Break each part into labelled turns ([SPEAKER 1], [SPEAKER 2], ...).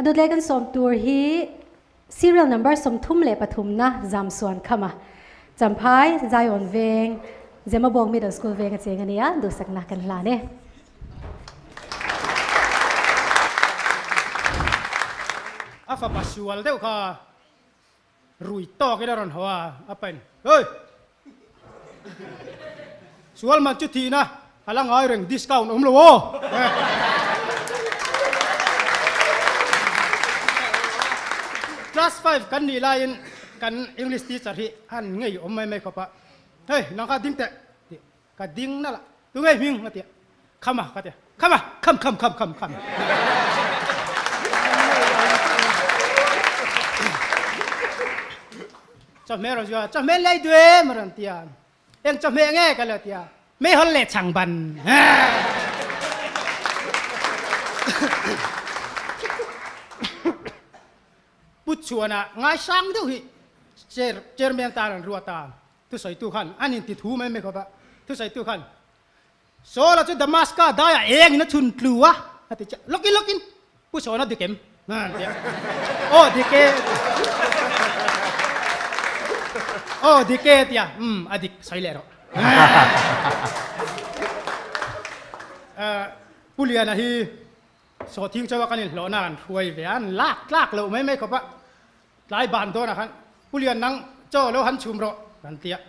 [SPEAKER 1] dawt leh kan sawm tur hi Serial number 33 na Zamsuan Khama, Champhai, Zion Veng, Zemabawk Middle School veng a cheng a nia, duhsakna kan hlan e.
[SPEAKER 2] A fapa sual deuh kha rui tawkin a rawn haw a, a pain, Hei! Sual man chu thihna a la ngai reng, discount awm lo aw! Class five kan nih laiin kan English teacher hi an ngei awm mai mai khawp a, Hei, nang kha ding teh tih ka ding nalh a, Tunge hming? a ti a, Kham a ka ti a, Kham a, kham kham kham kham kham. Chawhmeh rawn zui a, Chawhmeh lei duh em? a rawn ti a, Eng chawhmeh nge? ka lo ti a, Meihawl leh chhang ban. Pu Chhuana ngaisang deuh hi chairman tan an ruat a, thusawitu khan an inti thu mai mai khawp a, thusawitu khan Saul-a chu Damaska daiah engin a chhun tlu a, a ti chiah. Lawkin lawkin, Pu Sawna dik em? A ti a. Aw dik e. Aw dik e a ti a. Umm a dik, sawi leh rawh. Pu Liana hi Sawhthing chawa kan inhlawhna an hruai ve a, an lak tlak loh mai mai khawp a. Tlai ban dawnah khan, Pu Lian nang chaw lo han chhum rawh, kan ti a.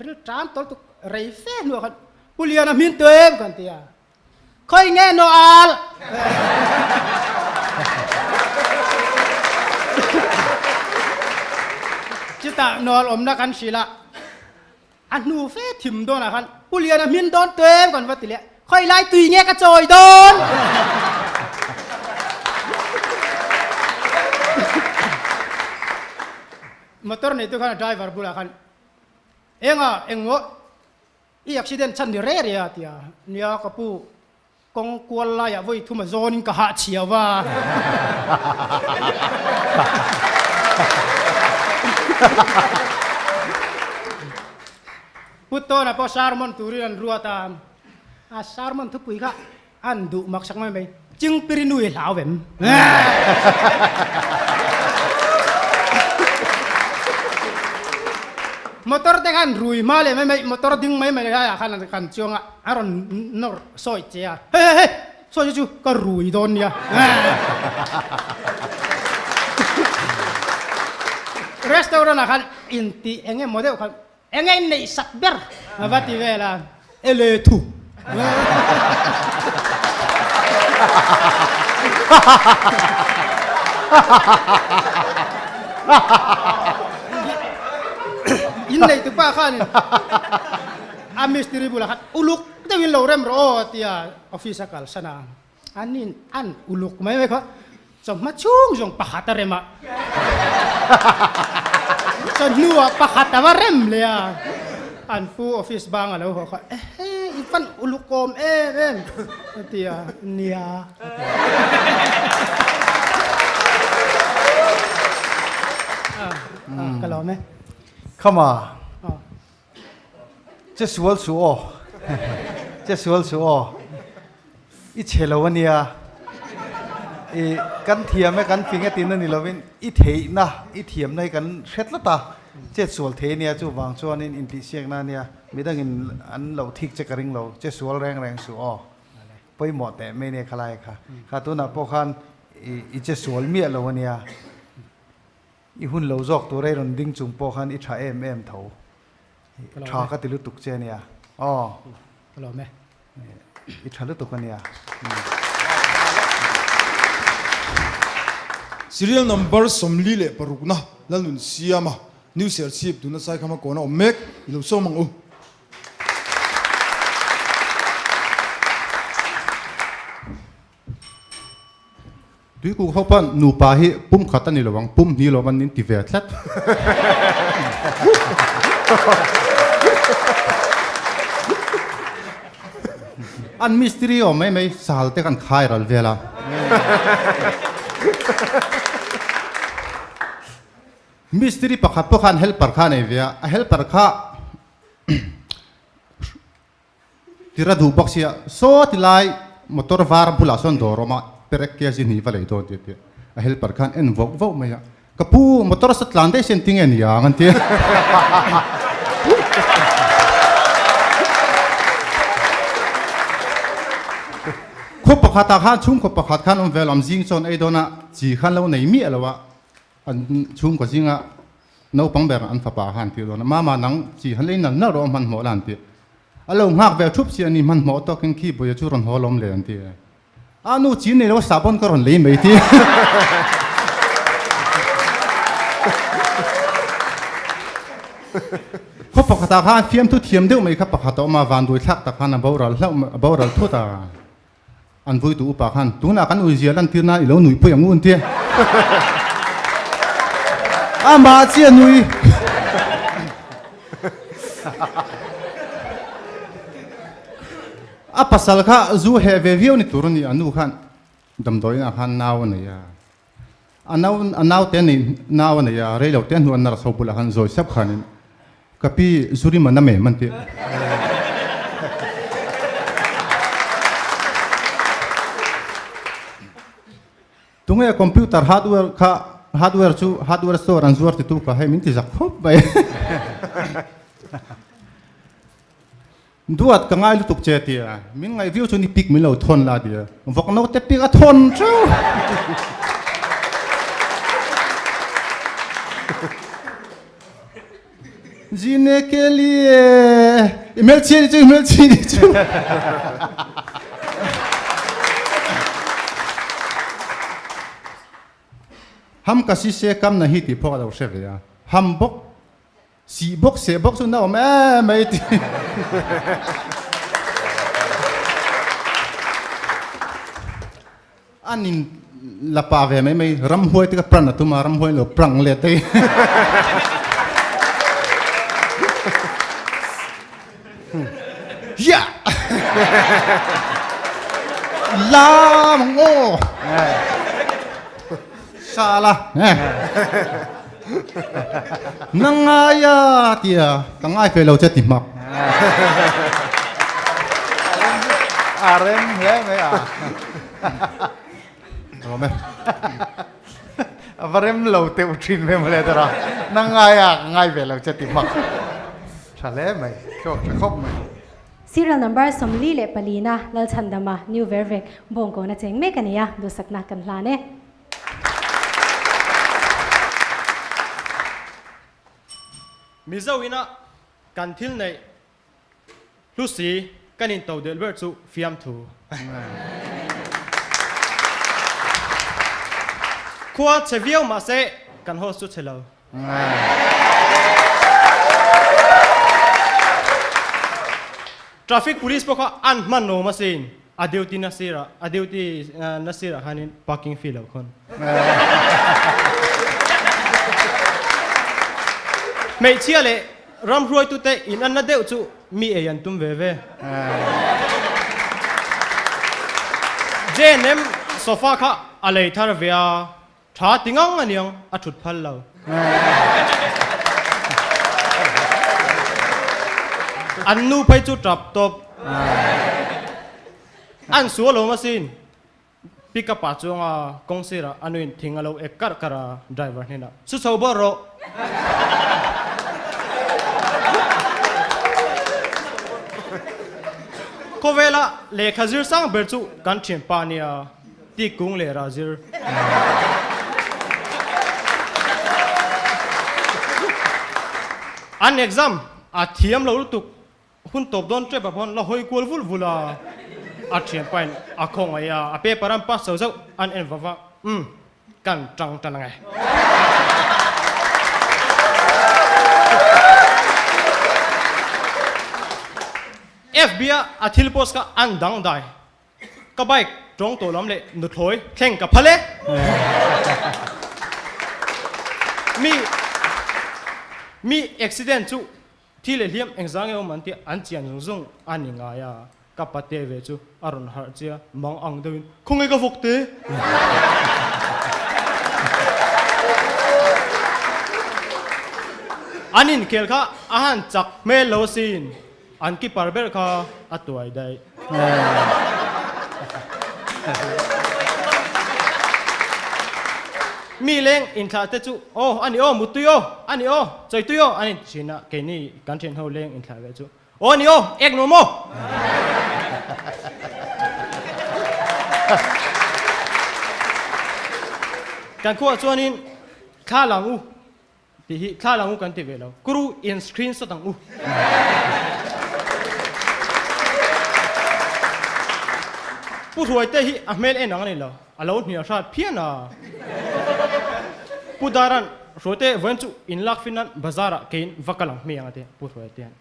[SPEAKER 2] Ril tan tawlh tuk rei fe hnuah khan Pu Liana hmin tu em kan ti a, khawi nge naw al? Chutah nawl awmna kan hrilh a, a hnu fe thim dawnah khan Pu Liana hmin dawn tu em kan va ti leh, khawi lai tui nge ka chawi dawn? Motor neitu khan a driver bulah khan Enga engmaw i accident chhan ni re re a tia, nia ka pu kawng kual laiah vawi thum a zawnin ka hah chhiau va. Pu Tawna pawh sermon turin an ruat a, a sermon thupui kha an duh mak sak mai mai, Chingpiri nu i hlau vem? Motor te khan rui hma leh mai mai, motor ding mai mai laiah khan an kan chuang a, a rawn nawr sawi che a, Hei hei hei, sawi chu chu ka rui dawn nia. Restaurant ah khan intih eng emaw deuh khan Eng a inneih sak ber a va ti vel a, Ele thu. Inneih tu pa khanin a mistiri bulah khan uluk deuhin lo rem rawh aw a ti a, office a kalsan a. An in an uluk mai mai kha chawhma chhung zawng pakhat a rem a, chawhnuah pakhat a va rem leh a, an pu office bang a lo haw kha ehe i van uluk awm em em a ti a, nia a ti a, a ka lawm e.
[SPEAKER 3] Khama Che sual suh aw, che sual suh aw, i chhe lo a nia, i kan thiam e kan fing e tina ni lovin i theihna, i thiamna hi kan hre tlat a, chet sual thei a nia chuvang chuanin intihsiakna a nia, midangin an lo thik che ka ring lo, che sual reng reng suh aw, pawimawh teh mai nia khalai kha, kha tunah pawh khan i che sual miah lo a nia. I hun lo zawk tur a i rawn ding chung pawh khan i tha em em tho. Tha ka ti lutuk che ania. Aw.
[SPEAKER 2] Ka lawm e.
[SPEAKER 3] I tha lutuk ania.
[SPEAKER 4] Serial number 46 na Lalnun Siama New Serchhip tuna Saikhama kawna awm mek i lo sawm ang u.
[SPEAKER 5] Tuikuk ho pawn nupa hi pum khat a ni lo ang, pum hni lo an inti ve tlat. An mistiri awm mai mai sal te kan khai ral vel a. Mistiri pakhat pawh khan helper kha a nei ve a, a helper kha Tira duh bawk sia, saw ti lai motor var bulah sawn dawr awm a, perek kg hnih va lei dawn tih a ti a. A helper khan en vauh vauh mai a, Ka pu, motor sa tlan daih sen tinge ni ang an ti. Khaw pakhatah khan chhungkaw pakhat khan awm ve lo, am zing chuan ei dawn a, chi khan lo nei miah lo a, an chhungkaw zinga naupang ber an fapa khan an ti dawn a, Mama nang chi han ei nal nal rawh a hmanhmawh la an ti. A lo nghak ve thup si a ni, hmanhmawh tawkin khi buaia chu rawn haw lawm le an ti. A nu chin nei lo sahbawn ka rawn lei mai ti. Khaw pakhatah khan fiamthu thiam deuh mai kha pakhat a awm a, vanduai thlak tak khan a boral hlauh a boral thut a. An vuitu upa khan tunah kan uizia lantir nan i lo nuihpui ang u an ti. Amah chiah nui. A pasal kha zu heh ve viau ni tur a ni, a nu khan damdawiinah khan nau a nei a, a nau a naute a nei nau a nei a, rei lo te hnu a nurse ho bulah khan zawi sap khanin ka pi zu rim a na mem an ti. Tunge computer hardware kha hardware chu hardware store an zuar titu kha hei min ti zak khawp mai. Duat ka ngai lutuk che tia min ngaih viau chuan i pik min lo thawn la tia vawk naute pik a thawn teuh. Jine ke liye i hmelchhi ni chu i hmelchhi ni chu. Ham ka si se kam nahi tih pawh ka lo hre ve a ham bawk Sih bawk seh bawk chu na awm em mai ti. An in la pa ve mai mai ramhuai te ka pran a tum a ramhuai lo prang let daih. Ya! La mang aw. Sala. Na ngai a tia ka ngai fe lo che ti hmak.
[SPEAKER 3] A rem hle mai a.
[SPEAKER 5] Rawm e.
[SPEAKER 3] A va rem lo teuh thin ve mawle tara. Na ngai a ka ngai ve lo che ti hmak. Tha hle mai. Thluak tha khawp mai.
[SPEAKER 1] Serial number 44 na Lalchhandama New Vervek Bawngkawn a cheng mek a ni a, duhsakna kan hlan e.
[SPEAKER 6] Mizo ina kan thil neih hlu si kan in to delh ber chu fiamthu. Khua chhe viau mahse kan host chu chhe lo. Traffic police pawh kha an hman awm asin. A duty na sirah a duty na sirah khanin parking fee lo khawn. Hmeichhia leh ram hruaitute in anna deuh chu mi ei an tum ve ve. JNM sofa kha a lei thar ve a, tha ti ngang aniang a thut phal lo. An nu phei chu tap tawp. An sual awm asin. Pickup ah chuang a kawng sirah a nuin thing a lo ek karh karh a driver hnenah, Su chho bawr rawh! Khawvela lehkha zir sang ber chu kan thianpa nia ti kung leh rah zir. An exam a thiam lo lutuk Hun tawp dawn tep ah pawh la hawi kual vul vul a, a thianpa in a khawngaih a, a paper an pass chho zauh an en va va, umm kan tang tan ang e. FB a a thil post kha an dang dai, ka bike tawng tawh lam leh nuthlawi thleng ka phal e. Mi mi accident chu Thi leh hliam engzah nge awm an tih an chian zung zung a ni ngai a, ka pate ve chu a rawn harh chia mang ang deuhin, Khawnge ka vawk te? An inkhel kha a han chak hmel lo asin, an keeper ber kha a tuai daih. Mi leng inthlah te chu aw a ni aw muttui aw a ni aw chawitui aw an inti thin a, keini kan thianho leng inthlah ve chu aw a ni aw ek nuam aw. Kan khuaah chuanin thla lang u Tih hi thla lang u kan ti ve lo. Kuru in screen shot ang u. Pu Hruaite hi a hmel en ang a ni lo. A lo hnial hrat phian a. Pu Daran, Hruaite vawiin chu in lak fin nan bazar ah keiin va kal ang hmiang a ti a. Pu Hruaitean,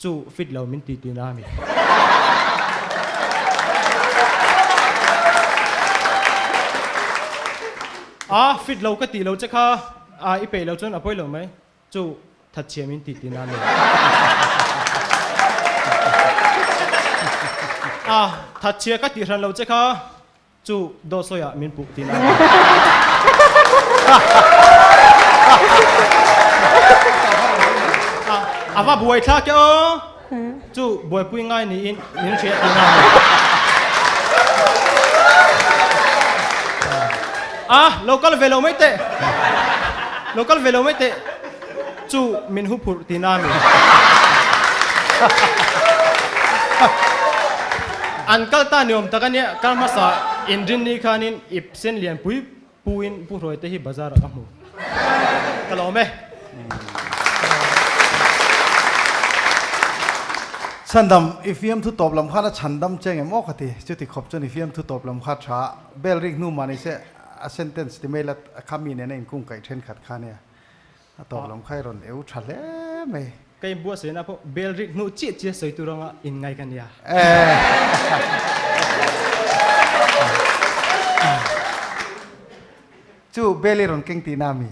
[SPEAKER 6] Chu fit lo min ti tihna a mi. A fit lo ka tih lo che kha a i peih lo chuan a pawi lo mai. Chu thatchhia min ti tihna a mi. A thatchhia ka tih hran lo che kha Chu dawt sawiah min puh tihna a ni. A va buai thlak e aw. Chu buaipui ngai niin min hriat tihna a ni. A lo kal ve lo mai teh. Lo kal ve lo mai teh. Chu min hu phurh tihna a ni. An kal ta ni awm tak a nia, kal hmasa inrinni khanin ip sen lian pui puin Pu Hruai te hi bazar ah ka hmu. Ka lawm e.
[SPEAKER 3] Chhandam, i fiamthu tawp lam khan a chhandam che ngem aw ka ti. Chuti khawp chuan i fiamthu tawp lam kha tha. Bell rik hnu mah ni se a sentence ti mai la kha mi nena inkungkaih thenkhat kha nia. A tawp lam kha i rawn eu tha hle mai.
[SPEAKER 6] Ka inbuatsaihna pawh bel rik hnuh chiah chiah sawi tur anga inngai ka nia.
[SPEAKER 3] Chu bel i rawn keng tihna a mi?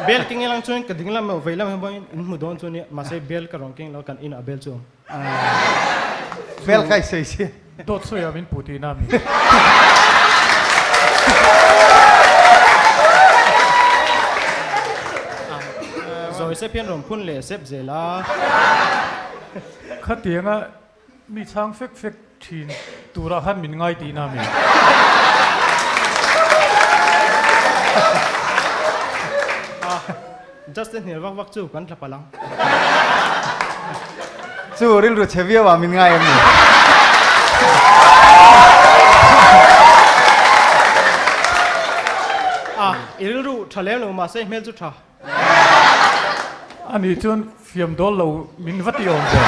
[SPEAKER 6] Bel keng ilang chuan ka ding lam emaw vei lam emaw in hmu dawn chu nia, mahse bel ka rawn keng lo kan inah bel chu a awm.
[SPEAKER 3] Bel kha i sawi si.
[SPEAKER 7] Dawt sawi ah min puh tihna a mi?
[SPEAKER 6] Zawi sep hian rawn phun leh sep zel a.
[SPEAKER 7] Khatianga mi chhang fek fek thin turah khan min ngai tihna a mi?
[SPEAKER 6] Justin hnial vak vak chu kan tla palh ang.
[SPEAKER 3] Chu rilru chhe viau ah min ngai em ni?
[SPEAKER 6] A, i rilru tha lem lo mahse hmel chu tha.
[SPEAKER 7] Ani chuan fiam dawl lo min va ti awm ve.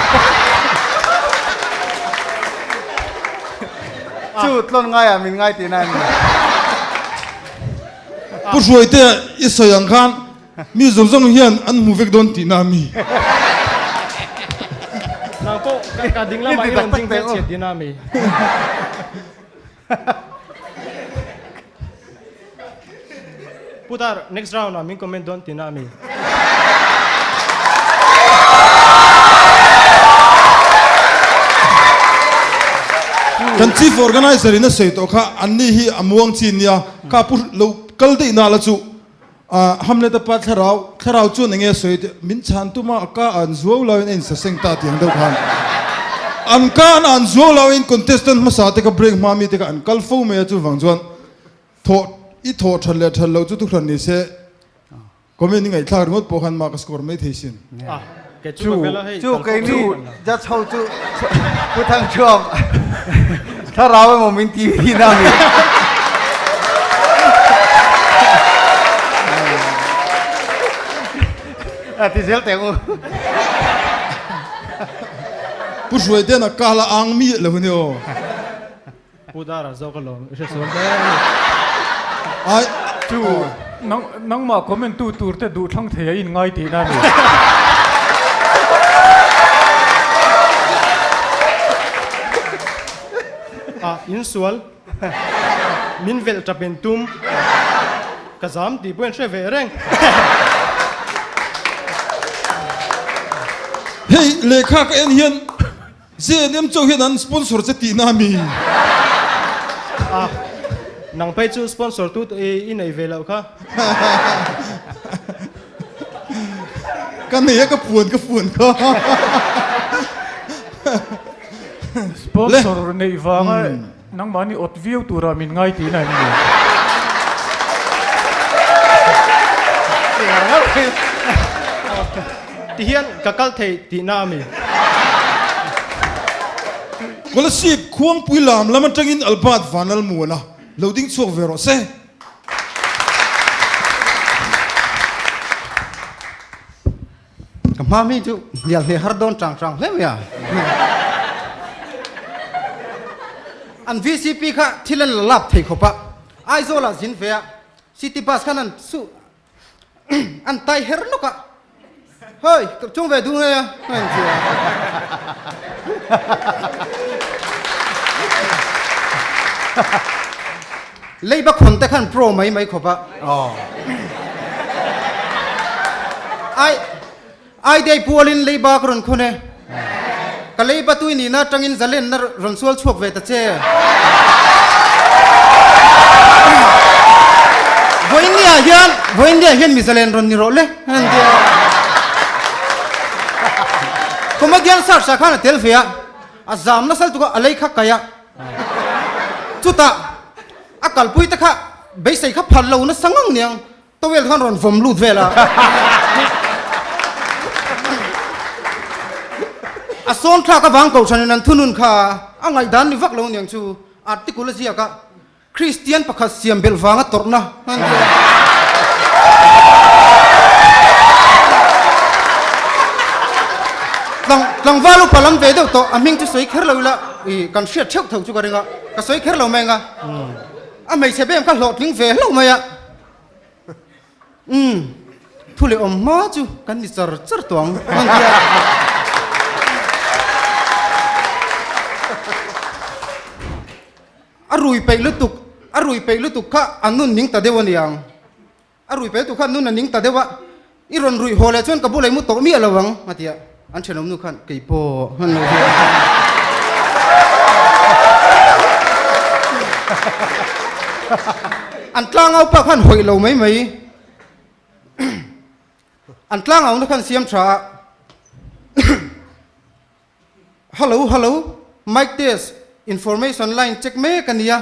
[SPEAKER 3] Chu tlawn ngai ah min ngai tihna em ni?
[SPEAKER 4] Pu Hruaite i sawi ang khan Mi zawng zawng hian an hmu vek dawn tihna a mi?
[SPEAKER 6] Nang pawh ka ding lamah i rawn ding hmel chhiat tihna a mi? Putar, next round ah min comment dawn tihna a mi?
[SPEAKER 4] Kan chief organizer in a sawi tawh kha anni hi a muang chin nia, kha pu lo kal daih na la chu Hamlet a pa thlarau, thlarau chuan enge a sawi tih min chhan tum a, a ka an zuau lo in a insaseng ta tih ang deuh khan an ka an an zuau lo in contestant hmasa te kha break hma mi te kha an kal fo mai a, chuvang chuan thawh i thawh that leh that lo chu thuhran ni se comment i ngaihthlak ringawt pawh khan mark a score mai thei sin.
[SPEAKER 3] Chu chu keini judge ho chu Pu Thangthuam thlarau emaw min ti thin a mi. A ti zel teh u.
[SPEAKER 4] Pu Hruaitean a kal a ang mi lo ni aw.
[SPEAKER 6] Pu Dara zawk alawm i hre sual hle a ni.
[SPEAKER 4] Ai
[SPEAKER 7] Chu nang nangmah comment tu tur te duh thlang thei a in ngai tihna a ni.
[SPEAKER 6] A in sual min velh tap in tum ka zam tih pawh in hre ve reng.
[SPEAKER 4] Hei lehkha ka en hian ZNM chauh hian an sponsor che tihna a mi?
[SPEAKER 6] A, nang phei chu sponsor tu i nei ve loh kha.
[SPEAKER 4] Ka nei a ka puan ka puan kha.
[SPEAKER 7] Sponsor neih vanga. nangmahni awt viau tura min ngai tihna em ni?
[SPEAKER 6] Tihian ka kal thei tihna a mi?
[SPEAKER 4] Kolasib khuangpui lam lam atangin Albert Vanlalmuana lo ding chhuak ve rawh se.
[SPEAKER 5] Ka hma mi chu hnial hle har dawn chang chang hle mai a. An VCP kha thil an la lap thei khawp a, Aizawl ah zin ve a, City bus khan an su an tai her nawk a, Hoi, ka chung ve duh ngei a, a in ti a. Leiba khawn te khan pro mai mai khawp a. Ai ai dei pualin leiba ka rawn khawn e. Ka leiba tui nihna atangin zalenna rawn sual chhuak ve ta che. Vawiinnia hian vawiinnia hian mi zalen rawn ni rawh le an ti a. Comedian search ah khan a tel ve a, a zam nasa lutuk a, a lei kha kaih a. Chutah a kalpui te kha beisei kha phal lo nasa ngang niang towel khan rawn vawm lut vel a. A sawn thlak avang kohhranin an thunun kha a ngaihdan ni vak lo niang chu article a ziak a Kristian pakhat siam belh vanga tawrhna an ti a. Tlang tlangval upa lam ve deuh tawh a hming chu sawi kher lo ila i kan hriat theuh tho chu ka ring a, ka sawi kher lo mai ang a. A hmeichhe bem kha hlawhtling ve hlauh mai a. Umm thu leh awm hma chu kan ni char char tawh ang an ti a. A rui peih lutuk, a rui peih lutuk kha a nun ning ta deuh a niang. A rui peih lutuk kha a nun a ning ta deuh a, i rawn ruih haw leh chuan ka bulah i mu tawh miah lo ang, a ti a. An thenawm nu khan, Kei pawh hman lo hian. An tlangau pa khan hawih lo mai mai. An tlangau na khan siam tha a. Hello hello, mic test, information line check mek a nia,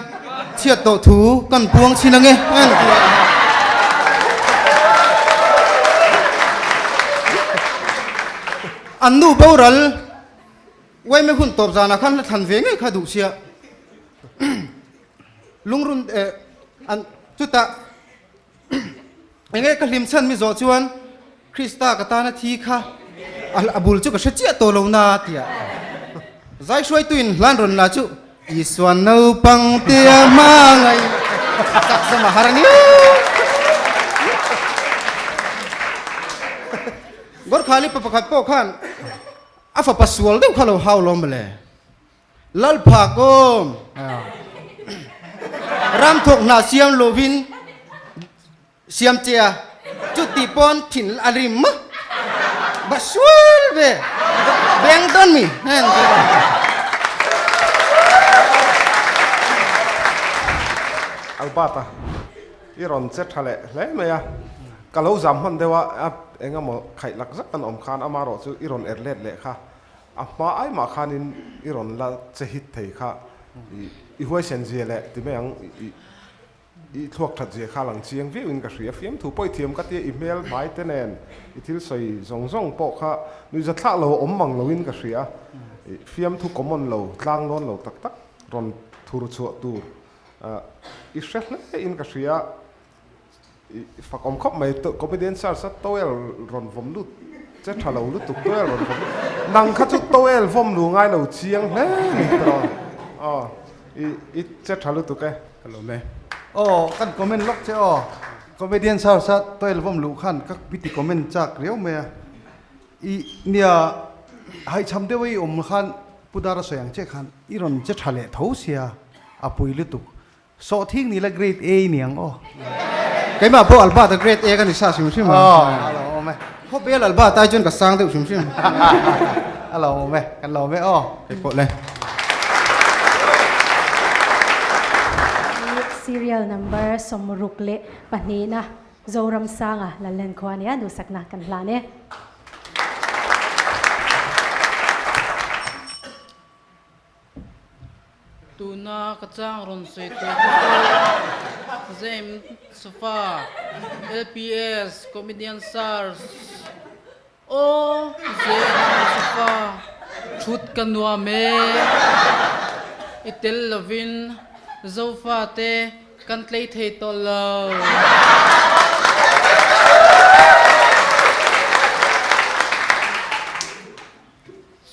[SPEAKER 5] chhiat tawh thu kan puang chhin ange an ti a. An nu boral uaime hun tawp zanah khan hla thlan ve ngei kha duh sia. Lungrun eh an chutah Enge ka hlim chhan mi zawh chuan Krista ka tana thi kha a bul chu ka hre chiah tawh lo na tia zai hruaituin hlan rawn la chu Isuan naupang tia hmangaih chak zam a har a ni. Gorkhali pa pakhat pawh khan a fapa sual deuh kha lo hau lawm mawle. Lalphakawm ramthawk hna siam lovin siam che a, chuti pawn thin a rim a, ba sual ve beng dawn mi hen ti a.
[SPEAKER 8] Albert-a i rawn che tha leh hle mai a, ka lo zam hman deuh a, engemaw khaih lak zak an awm khan amaherawh chu i rawn er let leh kha A hma ai mah khanin i rawn la che hit thei kha i huaisen zia leh ti mai ang i thluak that zia kha lang chiang viau in ka hria. Fiamthu pawh i thiam ka tia i hmel hmai te nen i thil sawi zawng zawng pawh kha nuihza thlak lo a awm mang lo in ka hria. Fiamthu common lo tlang lawn lo tak tak rawn thur chhuah tur i hre hle in ka hria. I fak awm khawp mai comedian search a towel rawn vawm lut che tha lo lutuk towel rawn vawm lut nang kha chu towel vawm lu ngai lo chiang hle ni tawh aw i i che tha lutuk e.
[SPEAKER 5] Ka lawm e.
[SPEAKER 3] Aw kan comment lawk che aw comedian search a towel vawm luh khan ka piti comment chak riau mai a i nia haihchham deuh a i awm khan pu Dara sawi ang che khan i rawn che tha leh tho sia a pui lutuk Sawhthing ni la grade A ni ang aw.
[SPEAKER 5] Keimah pawh Albert a grade A ka ni sa hrim hrim a.
[SPEAKER 3] Aw, a lo awm e.
[SPEAKER 5] Khawvel Albert ai chuan ka sang deuh hrim hrim.
[SPEAKER 3] A lo awm e, kan lo awm e aw.
[SPEAKER 5] Kei pawh le.
[SPEAKER 1] Serial number 62 na Zoramsanga Lallen khua nia duhsakna kan hlan e.
[SPEAKER 9] Tuna ka chang rawn sawi tur te chu James Sofa, LPS, Comedian Search, Aw James Sofa, thut ka nuam e. I tel lovin Zofa te kan tlei thei tawh lo.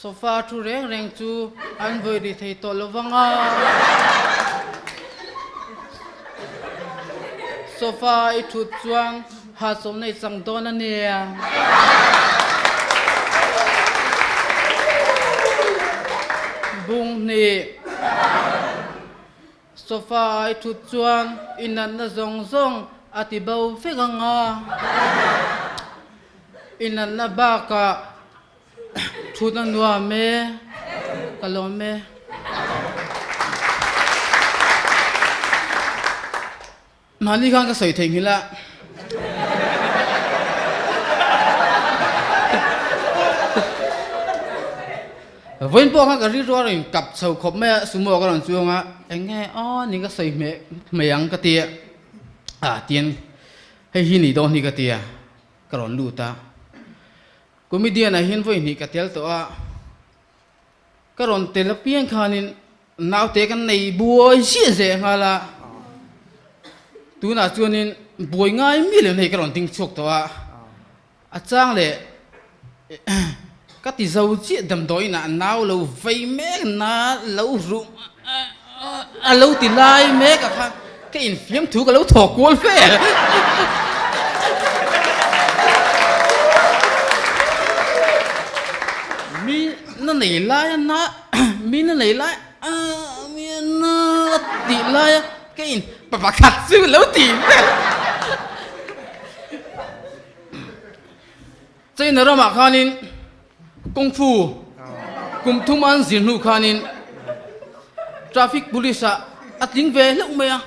[SPEAKER 9] Sofa thu reng reng chu an vawi ri thei tawh lo vang a. Sofa i thut chuan hahchawlhna i chang dawn a nia. Bung hnih. Sofa a i thut chuan i natna zawng zawng a ti bo vek ang a. I natna bakah Thut a nuam e, ka lawm e. Mahni khan ka sawi thei nghilh a. Vawiin pawh khan ka rilru a rawn kap chho khawp mai a, sumo ka rawn chuang a, eng nge aw ni ka sawi hmeh hmeh ang ka ti a, ah tian hei hi ni dawn hi ka ti a, ka rawn lut a. Comedian ah hian vawi hnih ka tel tawh a, ka rawn tel apiang khanin naute kan nei buai ziah zeh nghal a, tunah chuanin buai ngai miah lo hei ka rawn ding chhuak tawh a, a chang leh ka ti zo chiah damdawiin ah nau lo vei mek na lo ruh a lo ti lai mek a kha ka infiam thu ka lo thaw kual fe. Mi na nei lai a na mi na nei lai a mi na tih lai a ka in pa pakhat chu lo ti vel. China ramah khanin Kung Fu kum thum an zir hnu khanin Traffic Police ah a tling ve hleuh mai a.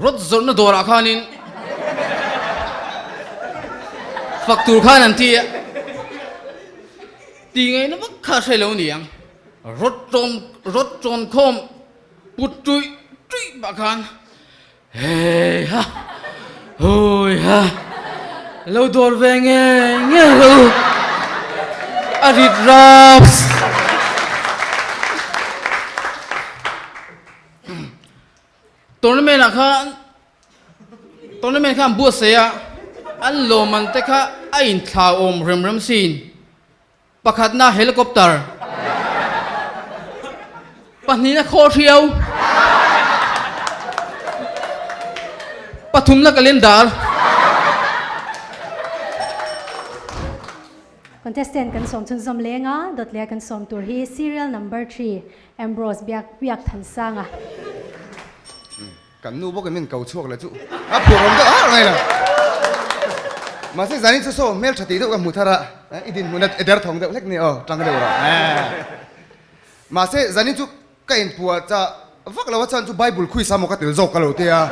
[SPEAKER 9] Rod zawrhna dawrah khanin fak tur khan an ti a, ti ngaihna vak kha a hre lo niang. Rod tawn rod tawn khawm put tuih tuih pah khan hei ha hui ha lo dawr ve nge nge lo a rit raps. Tournament ah khan tournament khan buatsaih a an lawmman te kha a inthlauhawm rem rem sin. Pakhatna helicopter, pahnihna khawhriau, pathumna calendar.
[SPEAKER 1] Contestant kan sawm chhunzawm leng a, dawt leh a kan sawm tur hi serial number thri Ambrose Biak Biak Thansanga.
[SPEAKER 10] Kan nu bawkin min ko chhuak leh chu a phur awm deuh har ngai lo. Mahse zanin chu saw hmeltha tih deuh ka hmu thar a, i dinhmun a derthawng deuh hlek ni aw, tang deuh rawh. Mahse zanin chu ka inpuah chah vak lo a chuan chu Bible quiz a maw ka tel zawk ka lo ti a,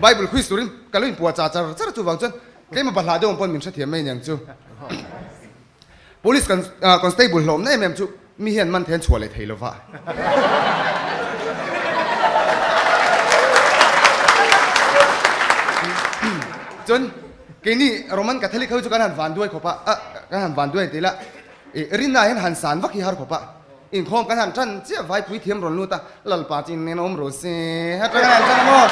[SPEAKER 10] Bible quiz turin ka lo inpuah chah char char chuvang chuan tlema bahlah deuh ang pawn min hrethiam mai aniang chu. Police constable hlawmna em em chu mi hian man then chhuah leh thei lova. Chuan keini Roman Catholic ho chu kan han van duai khawp a, kan han van duai an ti ila, rinna hian han san vak hi har khawp a, inkhawm kan han tan chiah vaipui thiam rawn lut a, Lalpa chin nen awm rawh se, atang kan han tan a maw?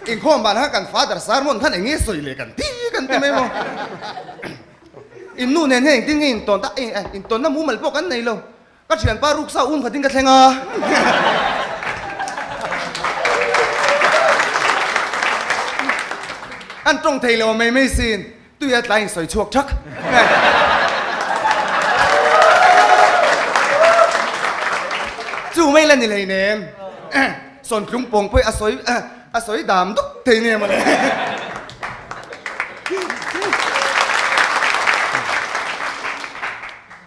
[SPEAKER 10] Inkhawm ban khan kan father sermon khan eng nge sawi leh kan ti kan ti mai maw? In nu nen hian engtin nge intawn ta intawnna mumal pawh kan nei lo. Ka thianpa ruksa um khatin ka thleng a. An tawng thei lo mai mai sin. Tui a tlai in sawi chhuak thak. Chu mai la ni hlei nem. Sawntlung pawng pawih a sawi a sawi dam duk thei nia mawle.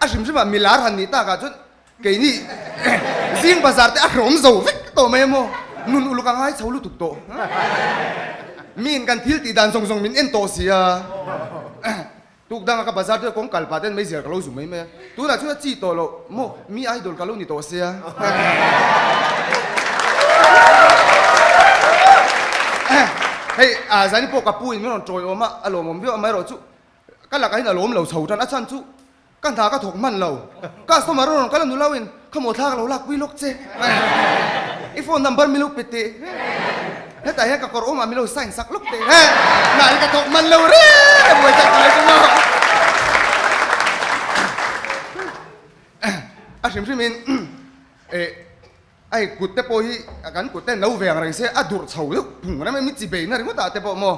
[SPEAKER 10] A hrim hrim ah milar han nih tak ah chuan keini zing bazar te a hrawm zo vek tawh mai a maw. Nun uluk a ngai chho lutuk tawh. Miin kan thil tih dan zawng zawng min en tawh sia. Tuk danga ka bazar te kawng kal pah ten meizial ka lo zu mai mai a. Tunah chuan a chi tawh loh maw mi idol ka lo ni tawh sia. Hei Zani pawh ka pu in min rawn tawiawm a, a lawmawm viau amaherawh chu ka lakah hian a lawm lo chho tan a chhan chu ka hna ka thawk hman lo. Customer a rawn kal a nu lo in kha maw thla ka lo lak pui lawk che. I phone number min lo pe teh. Hetah hian ka kawr awmah min lo sign sak lawk teh. Hna hi ka thawk hman lo reng a buai tak mai chu maw. A hrim hrim in ai kut te pawh hi kan kut te no ve ang reng se a durh chho deuh phung rem em i chi bei na ringawt ah te pawh maw.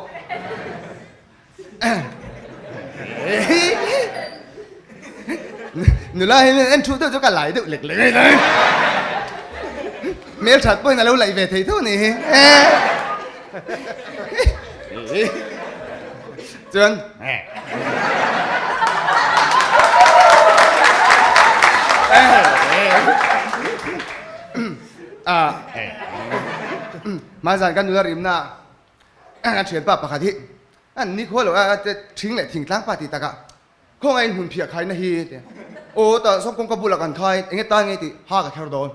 [SPEAKER 10] Nula hi en thu deuh chu ka lai deuh lek lek a ni. Hmel that pawhin a lo laih ve thei tho a nih hi. Chuan Hmanzan kan nula rimna a thianpa pakhat hi an ni khual lo a thing leh thingtlang pa tih takah khawngaih in hmun phiah khaina hi ti aw tah sawn kawngka bulah kan khai enge tan nge tih ha ka thar dawn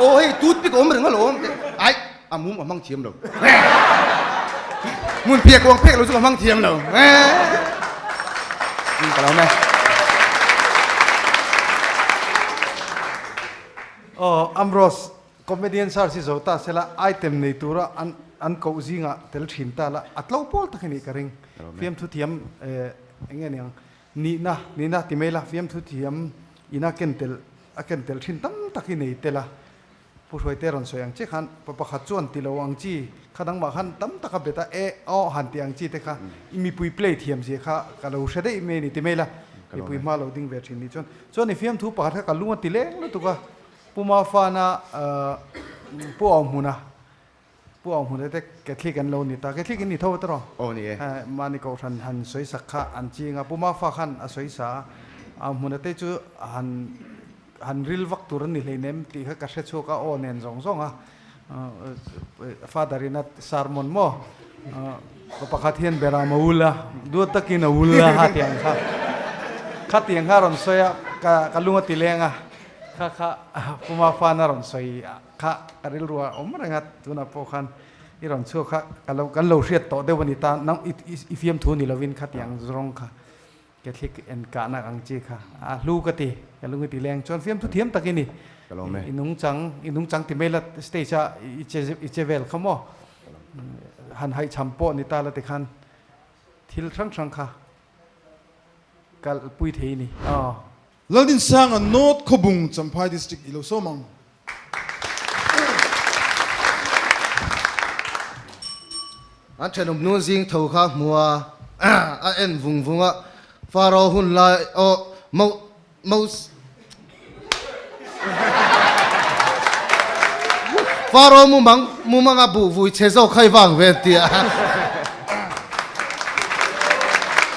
[SPEAKER 10] aw hei toothpick a awm reng alawm ti ai a mum a hmang thiam lo hmun phiah kuang phek lo chu ka hmang thiam lo ka lo me.
[SPEAKER 3] Aw Ambrose Comedian search hi zo ta sela item nei tura an an koh zingah tel thin ta la a tlo pawl tak a nih ka ring. Fiamthu thiam eh eng nge niang nihna nihna ti mai la fiamthu thiam ina ken tel a ken tel thin tam tak hi nei tel a. Pu Hruaite rawn sawi ang che khan pa pakhat chuan ti lo ang chi kha dangmah khan tam tak a bet a e aw han ti ang chi te kha i mipui play thiam zia kha ka lo hre daih mai a ni ti mai la mipui hma lo ding ve thin nih chuan chuan i fiamthu pakhat kha ka lung a ti leng lutuk a. Pu Mafana Pu Auhmuna Pu Auhmuna te Catholic an lo ni ta. Catholic in ni tho ta rawh.
[SPEAKER 10] Aw ni e.
[SPEAKER 3] Mahni kohhran han sawi sak kha an ching a. Pu Mafa khan a sawi sa a. Auhmuna te chu han han ril vak tur an ni hleinem tih kha ka hre chhuak a aw nen zawng zawng a. Father in a sermon maw pa pakhat hian beram a ul a duat takin a ul a ha tiang kha kha tiang kha a rawn sawi a ka ka lung a ti leng a. Kha kha Puma fan a rawn sawi kha ka rilru a awm reng a, tunah pawh khan i rawn chhuak kha ka lo kan lo hriat tawh deuh a ni ta, nang i fiamthu ni lovin khatiang zawng kha Catholic en kahna ang chi kha a hlu ka ti, ka lung i ti leng chuan fiamthu thiam tak i ni, i nungchang i nungchang ti mai la stage a i che i che vel kha maw han haihchham pawh ni ta la tikhan thil hrang hrang kha kalpui thei i ni aw.
[SPEAKER 4] Laldinsanga North Khawbung Champhai District i lo sawm ang.
[SPEAKER 11] An thenawm nu zing tho kha hmu a, a en vung vung a, Pharaoh hun lai aw Mo Mos Pharaoh mumang mumanga buh vui chhe zawk kha i vang ve an ti a.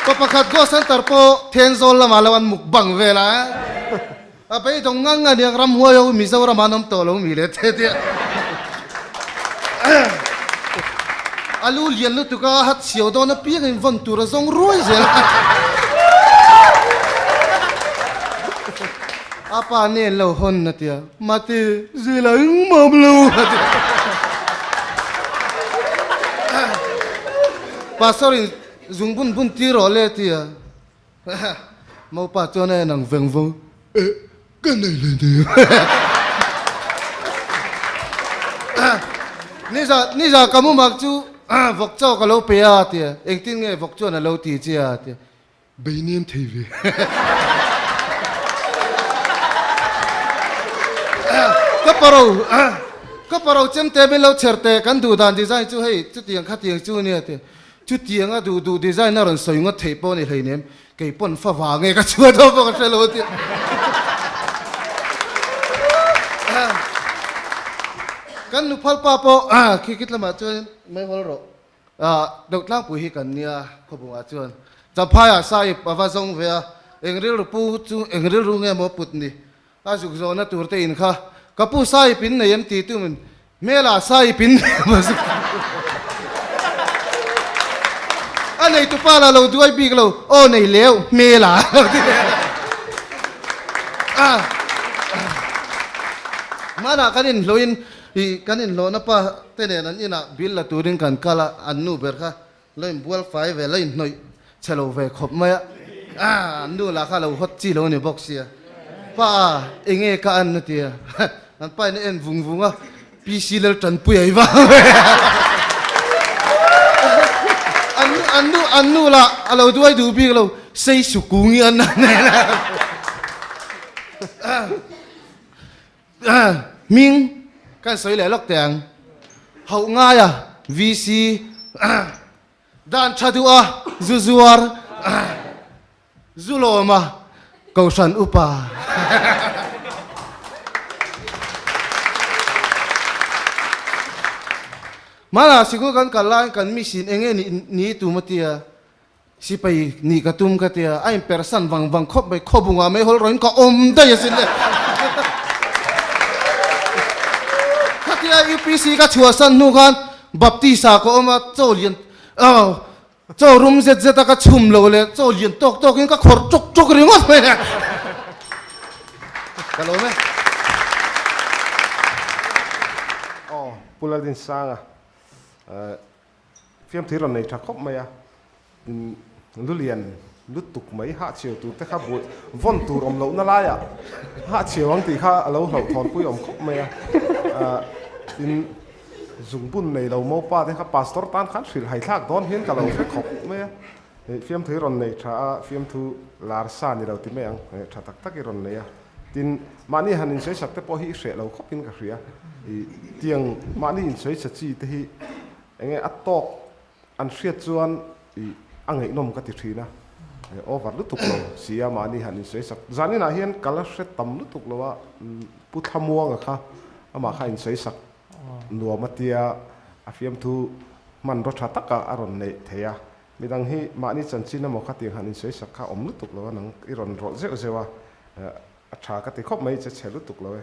[SPEAKER 11] Pa pakhat Go Center pawh Thenzawl lamah lo an mukbang vel a, a beidawng ngang a nia ramhuai ho Mizoram ah an awm tawh lo mi le te tia. A lu lian lutuk a hat chhiau dawn apiang in vawn tur a zawng ruai zel a. A pa nen lo hawn a tia, Mate, zela engmah awm lo a ti. Pastor in zungbun bun tir rawh le a ti a. Maupa chuan a en ang veng veng, Eh, ka nei le nei. Niza, niza ka mumak chu vawk chaw ka lo pe a a ti a. Engtin nge vawk chuan a lo ti che a a ti a. Bei nem thei ve. Ka paro ka paro chemte min lo chher teh kan duh dan design chu hei chutiang khatiang chu nia ti chutiang a duh duh design a rawn sawi ngawt theih pawh a ni hleinem kei pawn fa vang nge ka chhuah dawn pawh ka hre lo tia kan nuphal pa pawh khi khi lamah chuan meihawl rawh Deuh tlangpui hi kan nia khawbungah chuan Champhaiah Sahib a va zawng ve a, eng rilru pu chu eng rilru nge maw put ni? A zuk zawhna tur te in kha ka pu Sahib in nei em ti tu min Hmela sai pin A nei tupa la lo duai bik lo aw nei leu hmela lo ti ve a. Hmanah kan inhlawhin ih kan inhlawhna pa te nen an inah bill la turin kan kal a, an nu ber kha lo inbual fai ve lo inhnawih chhe lo ve khawp mai a, an nu lah kha lo hawt chi lo ni bawk sia. Pa enge ka an a ti a, an pa in a en vung vung a, PC lal tanpui a i vang ve a. An nu an nu an nu lah a lo duai duh bik lo, sei sukung i an nen a. Hming kan sawi leh lawk teh ang, hauh ngaia VC dan tha duh a zu zuar. Zulawma Kohhran Upa. Hmanah sikul kan kal laiin kan misin eng nge nih ni tum a tia, sipai nih ka tum ka tia, a inpersan vang vang khawp mai, khawbungah mai hawl rawhin ka awm daih asin le. Khatia UPC ka chhuahsan hnu khan Baptist ah ka awm a, chaw lian Chaw rum zet zet a ka chhum lo leh chaw lian tawk tawk in ka khawrh ṭuk ṭuk ringawt mai a. Ka lawm e.
[SPEAKER 8] Aw, Pu Laldinsanga fiamthui rawn nei tha khawp mai a, lulian lutuk mai hahchhiau tur te kha buai vawn tur awm lohna laiah hahchhiau ang tih kha a lo hlauhthawnpui awm khawp mai a, tin zungbun nei lo mopa te kha pastor tan khan hrilh haithlak dawn hian ka lo hre khawp mai a, fiamthui rawn nei tha a, fiamthu lar sa ni lo ti mai ang, tha tak tak i rawn nei a, tin mahni han insawisak te pawh hi i hreh lo khawpin ka hria, tiang mahni insawichhe chi te hi enge a tawk An hriat chuan i a ngaihnawm ka ti thin a, over lutuk lo si a mahni han insawi sak. Zaninah hian ka la hre tam lutuk lo a, Pu Thlamuanga kha amah kha insawi sak nuam a tia, a fiamthu hmanraw tha taka a rawn neih thei a. Midang hi mahni chanchin emaw khatiang han insawi sak kha awm lutuk lo a, nang i rawn rawlh zeuh zeuh a, a tha ka ti khawp mai che chhe lutuk lo e.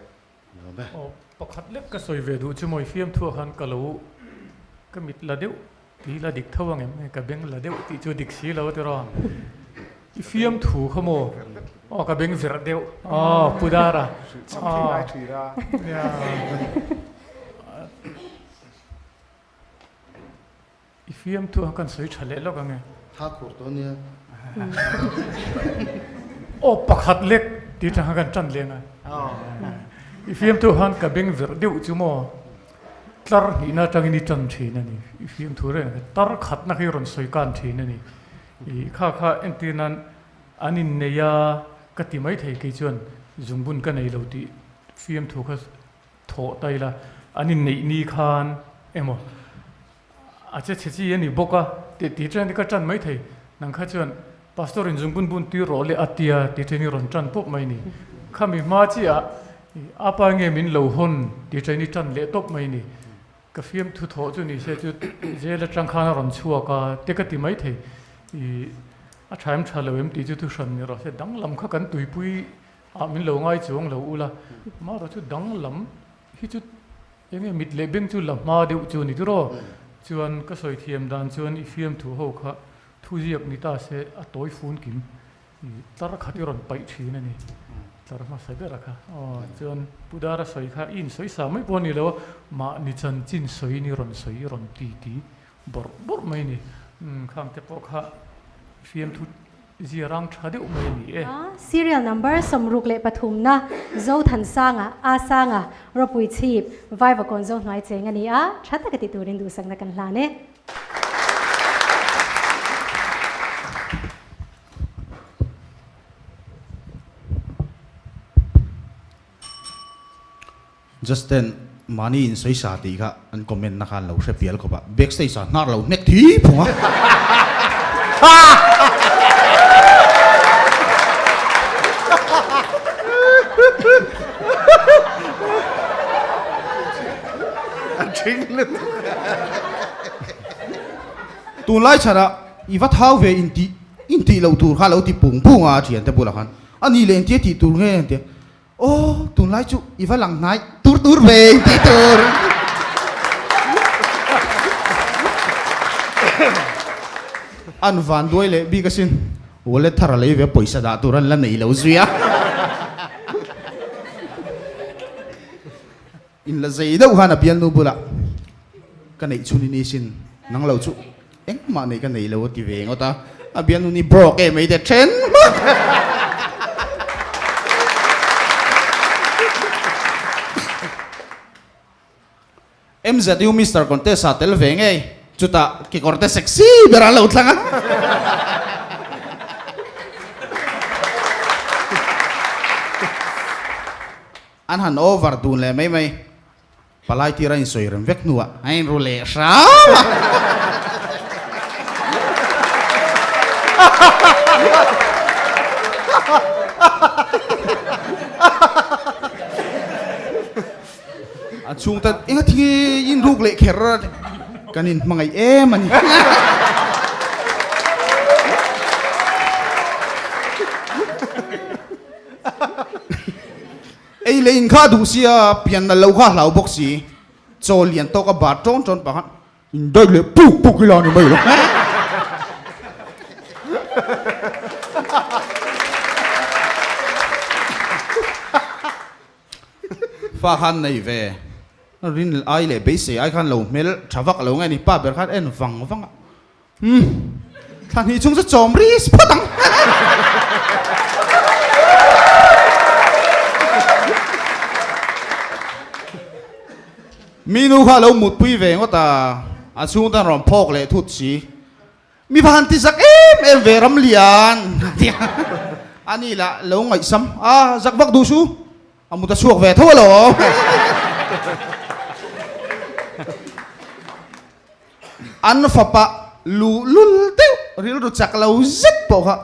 [SPEAKER 7] Aw, pakhat lek ka sawi ve duh chu mawi fiamthuah khan ka lo ka mit la deuh tih la dik tho ang em, ka beng la deuh tih chu dik si lo tiraw. I fiamthu kha maw? Aw ka beng verh deuh, aw Pu Dara. I fiamthu ang kan sawi tha leh lawk ang e.
[SPEAKER 11] Tha khur tawh ania.
[SPEAKER 7] Aw pakhat lek tih tang khan kan tan leng a. I fiamthu khan ka beng verh deuh chu maw tlar hnihna atangin i tan thin a ni. I fiamthu reng kha tar khatna khi rawn sawi kan thin a ni. I kha kha entir nan an innei a ka ti mai thei kei chuan zungbun ka nei lo tih fiamthu kha thawh ta ila an inneih ni khan emaw A che chhe chi a ni bawk a, tih tih ṭan hi ka ṭan mai thei. Nang kha chuan Pastor in zungbun bun tir rawh le a tia tih ṭan hi rawn ṭan pawp mai ni. Khami hma chiah ah a pa nge min lo hawn tih ṭan hi ṭan leh tawp mai ni. Ka fiamthu thawh chu ni se chu jail aṭang khan a rawn chhuak a te ka ti mai thei. Ih a ṭha em ṭha lo em tih chu thuhran ni rawh se danglam kha kan tuipui ah min lo ngai chuang lo ula amaherawh chu danglam hi chu Enge mit leh beng chu la hma deuh chu ni tiraw? Chuan ka sawi thiam dan chuan i fiamthu ho kha thu ziak ni ta se a tawi fun kim i tlar khat i rawn paih thin a ni. Tlar hmasa ber a kha. Aw chuan Pu Dara sawi kha i insawi sa mai pawh a ni lo a, mahni chanchin sawiin i rawn sawi i rawn ti ti bawrh bawrh mai a ni. Khang te pawh kha fiamthu Zia rang tha deuh mai a ni e.
[SPEAKER 1] Serial number 63 na Zothansanga, A Sanga, Ropui Chhip, Vaivakawn Zo hnuai cheng a ni a, tha taka ti turin duhsakna kan hlan e.
[SPEAKER 5] Justin, mahni in sawi sa tih kha an comment na khan lo hre pial khawp a, backstage ah hnar lo hnek thi phung a.
[SPEAKER 11] A thing lutuk.
[SPEAKER 5] Tunlai chhanah i va thau ve intih intih loh tur kha lo ti pung pung a a thiante bulah khan a ni leh engtia tih tur nge engtia Aw, tunlai chu i va lang hnai tur tur ve tih tur.
[SPEAKER 9] An van duai leh bik asin. Wallet thar a lei ve a pawisa dah tur an la nei lo zui a. In la zei deuh khan a bialnu bulah ka neih chhun i ni sin nang lo chu engmah neih ka nei lo a ti ve ngawt a, a bialnu ni broke em mai te then hmak. MZU Mister Contest ah tel ve ngei, chutah kekawrte sexy ber an lo thlang a. An han over dun leh mai mai, palai tir a insawi rem vek hnuah a inru leh hram a. A chhungte enga thing i inruk leh kher a kan inhmangaih em a ni. Ei leh in kha a duh sia, pian nalh lo kha a hlau bawk si. Chaw lian tawk a bar ṭawn ṭawn pah khan indaih leh puk puk ila ni mai lo. Fa khan nei ve. Rin ai leh beisei ai khan lo hmel tha vak lo nge ni pa ber khan en vang vang a. Umm thla hnih chhung chu chawm ris phawt ang. Mi nu kha lo mutpui ve ngawt a, a chhung tan rawn phawk leh thut si. Mi va han ti zak em em ve Ramlian a ti a, ani lah lo ngaihsam a, zak vak duh su, a mut a chhuak ve tho alawm. An fapa luh lul deuh rilru chak lo zet pawh kha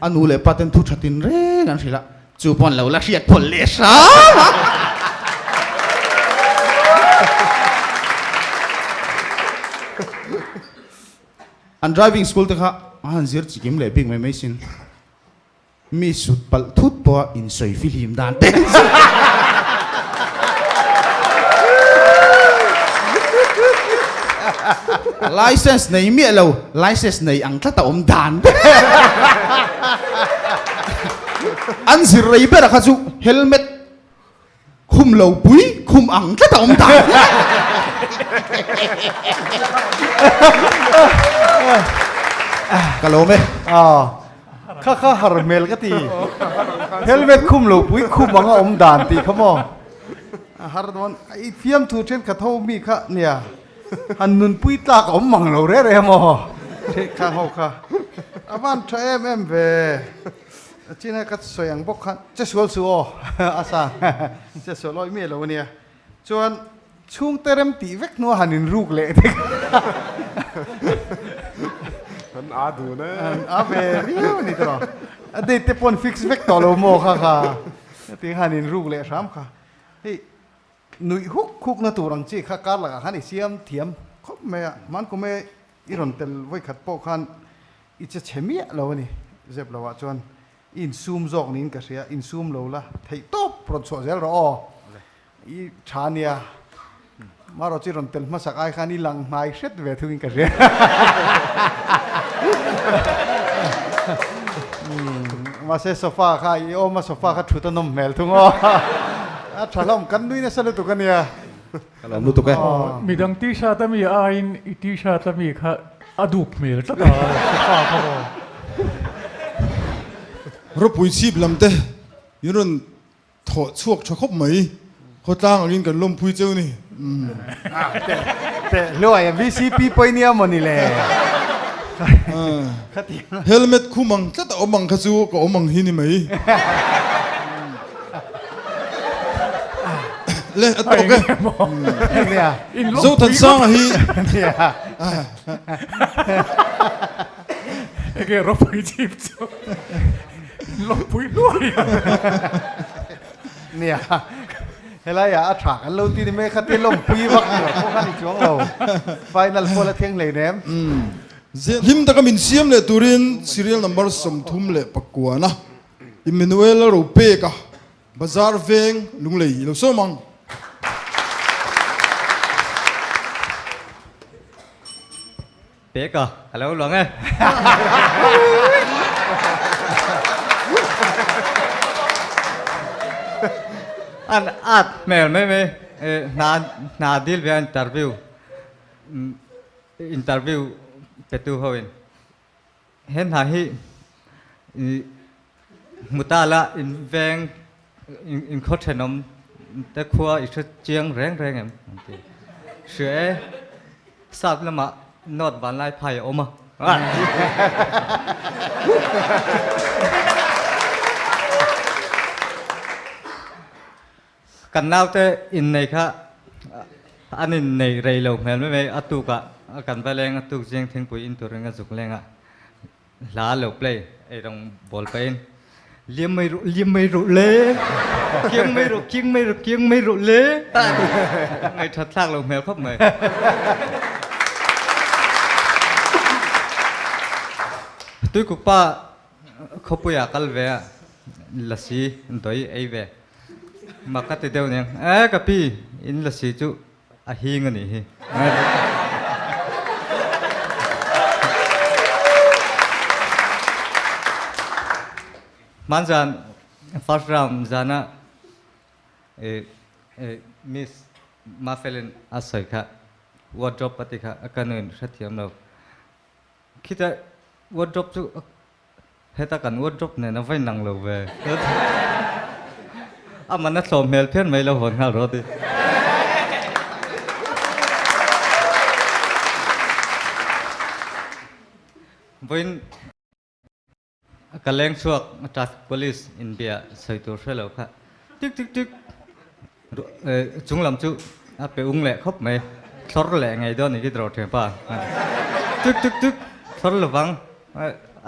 [SPEAKER 9] a nu leh pa ten thu tha tin reng an hrilh a, chu pawh an lo la hriat phawlh leh hram a. An driving school te kha a han zir chikim leh bik mai mai sin. Mi sut palh thut pawha insawi fihlim dan te an zir. License nei miah lo, license nei ang tlat a awm dan te. An zir rei ber a kha chu helmet Khum lo pui khum ang tlat a awm ta. Ka lawm e.
[SPEAKER 3] Kha kha har hmel ka ti. Helmet khum lo pui khum ang a awm dan tih kha maw. A har dawn. I fiamthu thenkhat ho mi kha nia. Han nunpui tlak a awm mang lo reh reh maw. Theih ho kha. A van tha em em ve. China ka sawi ang bawk khan che sual su aw a sa che sual awih miah lo ania chuan chhungte rem tih vek hnua han in ruk leh te
[SPEAKER 8] an a dun e
[SPEAKER 3] an a ve viau ani tawh a date te pawh an fix vek tawh lo maw kha kha hetiang han in ruk leh hram kha hei nuih huk huk na tur ang chi kha kar lakah khan i siam thiam khawp mai a hmankume i rawn tel vawikhat pawh khan I che chhe miah lo a ni, zep lo ah chuan i insum zawk niin ka hria, insum lo la theih tawp rawn chhuah zel rawh aw, i tha nia, marawh chu i rawn tel hmasak ai khan i lang hnai hret ve thungin ka hria. Mahse sofa kha i awm a sofa kha thut a nawm hmel thung aw, a tha hlawm kan nui nasa lutuk a nia.
[SPEAKER 9] Ka lawm lutuk e.
[SPEAKER 7] Midang t-shirt ami aiin i t-shirt ami kha a dup hmel tlat a, sofa kha aw.
[SPEAKER 4] Ropui chhip lam te in rawn thawh chhuak tha khawp mai, khawtlang angin kan lawmpui cheu ni.
[SPEAKER 3] Teh hluai a VCP pawh i nia maw ni le.
[SPEAKER 4] Helmet khum ang tlat a awm ang kha chu ka awm ang hi ni mai. Le a tawk e. Zothansanga hi.
[SPEAKER 7] Enge ropui chip chu lawmpui hluai a.
[SPEAKER 3] Nia helai ah a tha kan lo ti ni mai kha te lawmpui vak tur pawh kha ni chuang lo final pawh la thleng hlei nem.
[SPEAKER 4] Hlim taka min siam leh turin serial number 39 a Emmanuel Ropeka Bazar veng Lunglei i lo sawm ang.
[SPEAKER 12] Pek a, ka lo luang e. An at hmel mai mai hna hna dil ve a interview interview petu ho in he hna hi hmu ta la in veng in khaw thenawm te khua i hre chiang reng reng em an ti hria e sap lamah north vanlai phai a awm a. Kan naute innei kha an innei rei lo hmel mai mai a tukah kan va leng a tuk zing thingpui in turin a zuk leng a hla lo play eirawng bawl pahin liam mai rawh liam mai rawh le kiang mai rawh kiang mai rawh kiang mai rawh le ngaihthat thlak lo hmel khawp mai. Tuikuk pa khawpui ah kal ve a lasi doi ei ve mak ka ti deuh aniang e ka pi in lasi chu a hing anih hi. Hmanzan first round zana Miss Mafelin a sawi kha wardrobe a ti kha ka nuin hrethiam lo. Khita wardrobe chu heta kan wardrobe nen a va inang lo ve. A man a thlawm hmel phian mai lo hawn nghal rawh ti. Vawiin Ka leng chhuak traffic police inbia sawi tur hre lo kha tik tik tik chung lam chu a pe ung leh khawp mai thlawr leh ngei dawn ni ki dawr thian pa tik tik tik thlawr lovang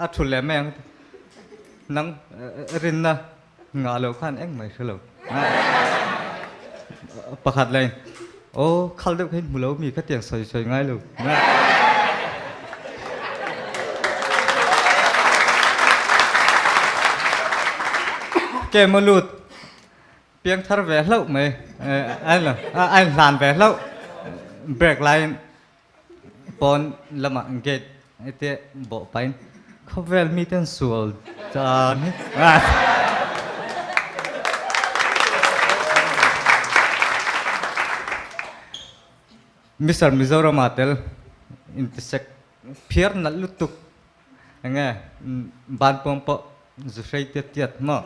[SPEAKER 12] a thul leh mai ang nang rinna ngah lo khan engmah i hre lo pakhat leh aw khal deuh kha in hmu lo mi kha tiang sawi sawi ngai lo Ke maw lut piang thar ve hlauh mai a in hlan ve hlauh break laiin pawn lamah gate te bawh pahin khawvel miten sual tan hi Mister Mizoram ah tel intisek phiar nalh lutuk enge ban pawng pawh zu hrei tiat tiat maw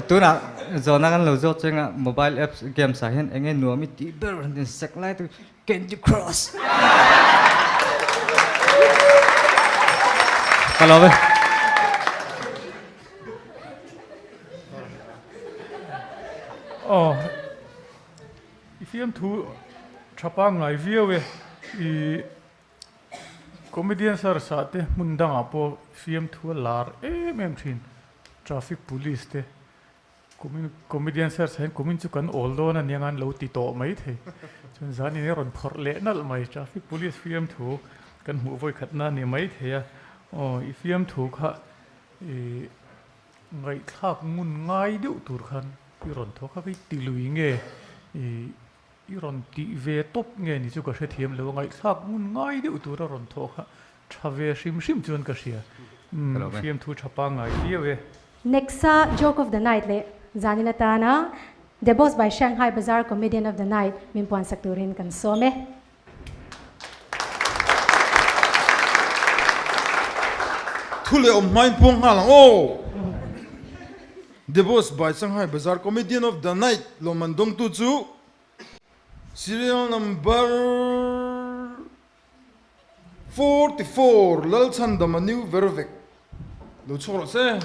[SPEAKER 12] tunah zawhna kan lo zawt cheng a mobile apps games ah hian enge nuam i tih ber an insek lai te Candy Crush ka lawm e.
[SPEAKER 7] Aw. I fiamthu tha pangngai viau e. I comedian search ah te hmun dangah pawh fiamthu a lar em em thin. Traffic police te comedian search ah hian kumin chu kan awl dawn a nia an lo ti tawh mai thei. Chuan zanin hi a rawn phawrh leh nalh mai. Traffic police fiamthu kan hmuh vawikhat na a ni mai thei a. Aw i fiamthu kha i Ngaihthlak ngun ngai deuh tur khan i rawn thawk a, i ti lui nge i rawn tih ve tawp nge ni chu ka hrethiam lo a, ngaihthlak ngun ngai deuh tur a rawn thawk a, tha ve hrim hrim chuan ka hria. Fiamthu tha pangngai viau e.
[SPEAKER 1] Next a Joke of the Night leh zanin atana The Boss by Shanghai Bazaar Comedian of the Night min puansak turin kan sawm e.
[SPEAKER 4] Thu leh awm hmain puang nghal ang aw! The Boss by Shanghai Bazaar Comedian of the Night lawmman dawngtu chu Serial Number 44 Lalchhandama New Vervek lo chhuak rawh se.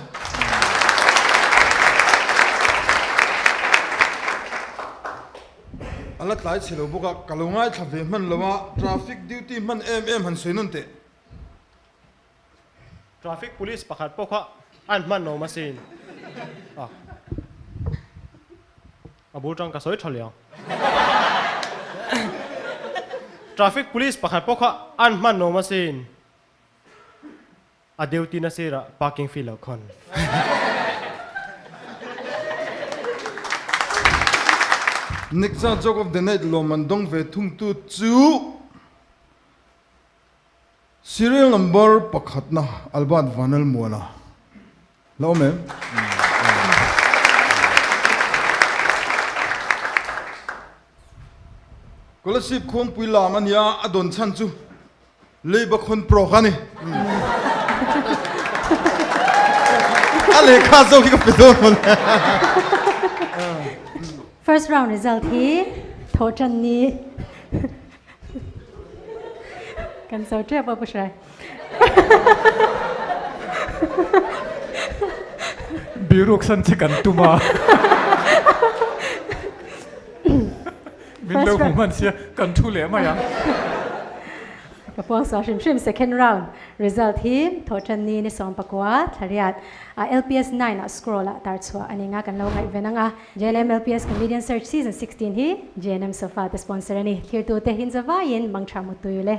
[SPEAKER 4] A la tlai chhe lo bawk a, ka lo ngaithla ve hman lo a, traffic duty hman em em han sawi nawn teh.
[SPEAKER 6] Traffic police pakhat pawh kha an hman lo masin a. A bul tang ka sawi tha liang. Traffic police pakhat pawh kha an hman lo masin. A deuh tin a sirah parking fee lo khawn.
[SPEAKER 4] Next a Joke of the Night lawm an dawng ve thung tu chu. Serial number pakhatna Albert Vanlalmuana la awm em? Kolasib khuangpui lam a nia, a dawn chhan chu Leiba khawn pro kha a ni. A lehkha zawk hi ka pe dawn mawle.
[SPEAKER 1] First round result hi thawh tan ni. Kan so tep a pu hrai.
[SPEAKER 7] Biruk san che kan tum a. Min lo hmu hman sia kan thu leh mai ang.
[SPEAKER 1] Ka puang sual hrim hrim second round result hi Thawhtanni ni 19 Thlariat a LPS 9 ah scroll ah tar chhuah a ni nga kan lo ngaihven ang a. JNM LPS Comedian Search Season 16 hi JNM Sofa te sponsor a ni. Thirtute hin zavaiin mangtha mutui le.